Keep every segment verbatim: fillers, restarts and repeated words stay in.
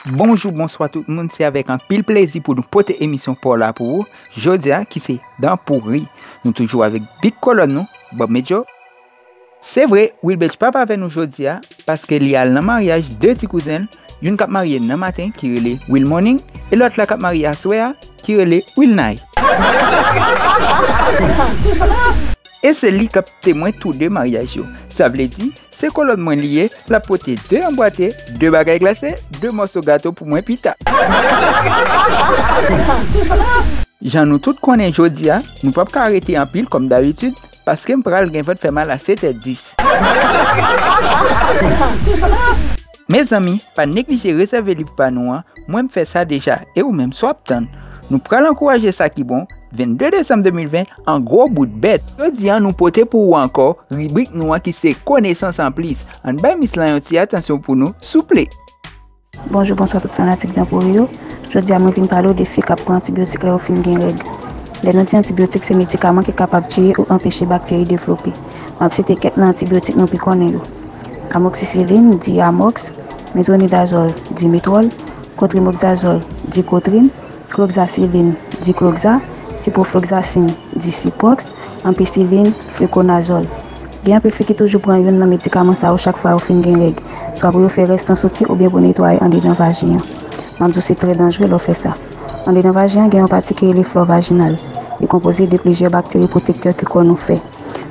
Bonjou, bonswa tout moun, se avèk anpil plezi pou nou pote emisyon pa w la pou ou. Jodi a, ki se Dan Pouri. Nou toujou avèk big kolòn nou, Bob Medjo. Se vre, Wilbert p ap avè nou jodi a, paske li al nan maryaj de ti kouzen l, youn k ap marye nan maten, ki rele Wilmorning, e lòt la k ap marye aswè a, ki rele Wilnay. E se li k ap temwen tou de maryaj yo. Sa vle di, se kolòn mwen li ye, l ap pote de anbwate, de bagay glase, de mòso gato pou mwen pita. Jan nou tout konnen jodi a, nou p ap ka rete anpil kòm dabitid, paske m pral gen vant fè mal a sèt è dis. Mezanmi, pa neglije rezève liv pa nou an, mwen m fè sa deja, e ou menm, sa w ap tann? Nou pral ankouraje sa ki bon, vennde desanm de mil ven, an gwo bout bèt. Jodi a, nou pote pou ou ankò ribrik nou an ki se Konesans Anplis. Ann bay mis lan yon ti atansyon pou nou, souple. Bonjou, bonswa tout fanatik Dan Pouri yo. Jodi a, mwen vin pale w de fi k ap pran antibyotik lè yo fin gen règ. Lè nou di antibyotik, se medikaman ki kapab tiye ou anpeche bakteri devlope. M ap site kèk nan antibyotik nou pi konnen yo: amoxicilline, di Amox, metronidazole, di Métrol, cotrimoxazole, di Cotrim, cloxacilline, di Cloxa, ciprofloxacine, di Ciprox, ampicilline, fluconazole. Gen anpil fi ki toujou pran youn nan medikaman sa yo chak fwa yo fin gen règ, swa pou yo fè rès lan soti oubyen pou netwaye andedan vajen an. M ap di w se trè danjre lè w fè sa. Andedan vajen an gen yon pati ki rele flò vajinal. Li konpoze de plizyè bakteri pwotektè ke kò nou fè.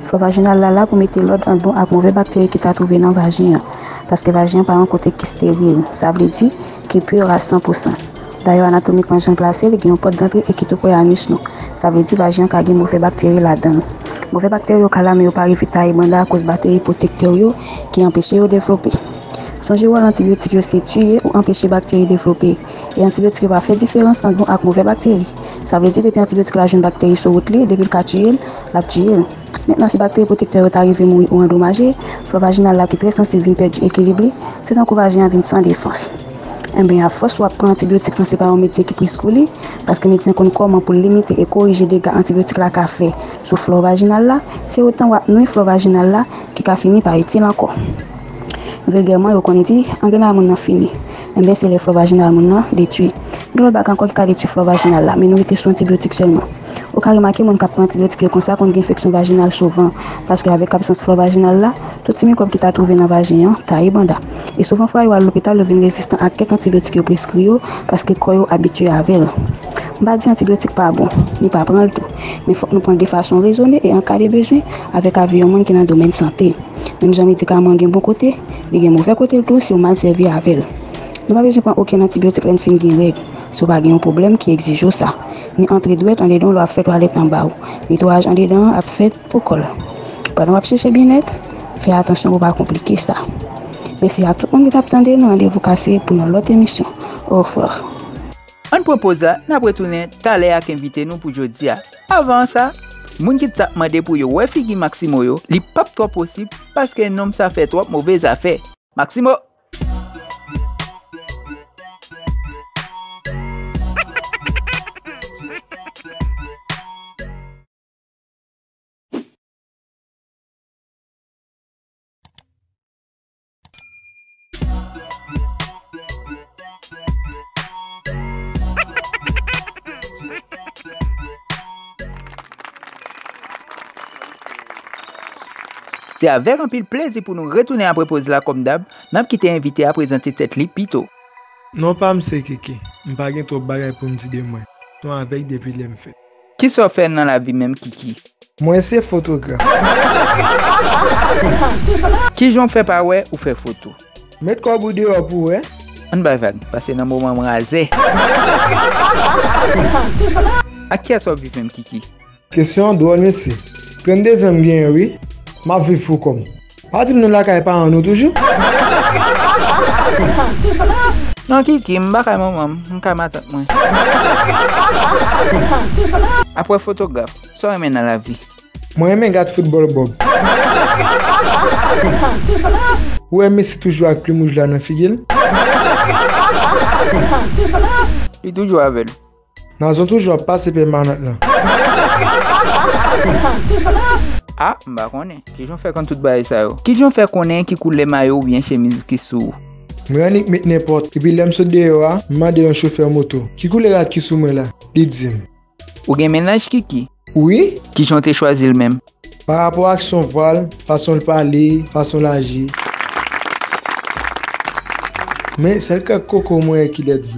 Flò vajinal la la pou mete lòd ant bon ak movè bakteri ki ta twouve nan vajen an, paske vajen an pa yon kote ki steril, sa vle di ki pur a san pou san. Dayè, anatomikman, jan l plase, li gen yon pòt dantre e ki tou pre anis nou. Sa vle di vajen an ka gen movè bakteri ladan l. Movè bakteri yo ka la, men yo pa rive taye banda akoz bakteri pwotektè yo ki anpeche yo devlope. Sonje, wòl antibyotik yo se tiye ou anpeche bakteri devlope. E antibyotik yo pa fè diferans ant bon ak movè bakteri. Sa vle di, depi antibyotik la jwenn bakteri sou wout li, depi l ka tiye l, l ap tiye l. Mentnan, si bakteri pwotektè yo ta rive mouri ou andomaje, flò vajinal la ki trè sansib vin pèdi ekilib li, se tankou vajen an vin san defans. Enben, afòs w ap pran antibyotik san se pa yon medsen ki preskri li, paske medsen konn kòman pou l limite e korije dega antibyotik la ka fè sou flò vajinal la, se otan w ap nwi flò vajinal la ki ka fini pa itil ankò. Vilgèman, yo konn di, anglè a moun nan fini. Enben, se lè flò vajinal moun nan detwi. Gen lòt bagay ankò ki ka detwi flò vajinal la, men nou rete sou antibyotik sèlman. Ou ka remake moun k ap pran antibyotik yo konsa konn gen enfeksyon vajinal souvan, paske avèk absans flò vajinal la, tout ti mikwòb ki ta twouve nan vajen an taye banda. E souvan fwa yo al lopital, yo vin rezistan ak kèk antibyotik yo preskri yo, paske kò yo abitye avè l. M pa di antibyotik pa bon, ni pa pran l tou, men fòk nou pran l de fason rezone e an ka de bezwen, avèk avi yon moun ki nan domèn sante. Menm jan medikaman an gen bon kote, li gen movè kote l tou si w mal sèvi avè l. Nou pa bezwen pran okenn antibyotik lè n fin gen règ, si w pa gen yon pwoblèm ki egzije w sa. Ni antre dwèt andedan w lè w ap fè twalèt anba w. Netwayaj andedan an ap fèt pou kò l. Pandan w ap chèche byennèt, fè atansyon pou w pa konplike sa. Mèsi a tout moun ki t ap tande n, randevou kase pou yon lòt emisyon. Orevwa. Ann pran poz la, n ap retounen talè ak envite nou pou jodi a. Avan sa, moun ki t ap mande pou yo wè figi Maximo yo, li p ap twò posib, paske nonm sa fè twòp move zafè. Maximo! Se avèk anpil plezi pou nou retounen apre poz la kòm dab, n ap kite envite a prezante tèt li pito. Non pa m se Kiki. M pa gen twòp bagay pou m di de mwen. Se yon avèg depi lè m fèt. Kisa w fè nan lavi menm, Kiki? Mwen se fotograf. Kijan w fè pa wè ou fè foto? Met kòb ou deyò pou w wè. Ann bay vag, paske nan moman m razè. Ak kiyès w ap viv menm, Kiki? Kesyon an dwòl, mesye. Trannde zan m genyen, wi. M ap viv pou kò m. Pa di m nou lakay paran nou toujou? Non, Kiki, m pa kay manman m, m kay matant mwen. Apre fotograf, sa w renmen nan lavi? Mwen renmen gad foutbòl Bob. Ou wè Messi toujou ak plim wouj la nan figi l? Li toujou avè l. Nazon toujou ap pase pèmanant lan. A, m pa konnen. Kijan w fè konn tout bagay sa yo? Kijan w fè konnen ki koulè mayo oubyen chemiz ki sou ou? Mwen annik met nenpòt, epi lè m sot deyò a, m mande yon chofè moto, "Ki koulè rad ki sou mwen la?" Li di m, "Ou gen mennaj, Kiki?" "Wi." "Kijan w te chwazi l menm?" "Pa rapò ak son vwa l, fason l pale, fason l aji. Men sèl kèk koko mwen wè ki lèd vre."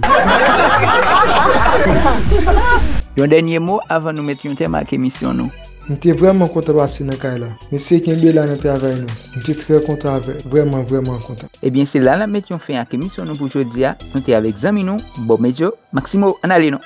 Yon dènye mo avan nou met yon tèm ak emisyon nou. M te vrèman kontan pase nan kay la. Mesye, kenbe la nan travay nou. M te trè kontan avè, vrèman, vrèman kontan. Ebyen, se la n ap met yon fen ak emisyon nou pou jodi a. Nou te avèk zanmi nou, Bob Medjo, Maximo, ann ale non.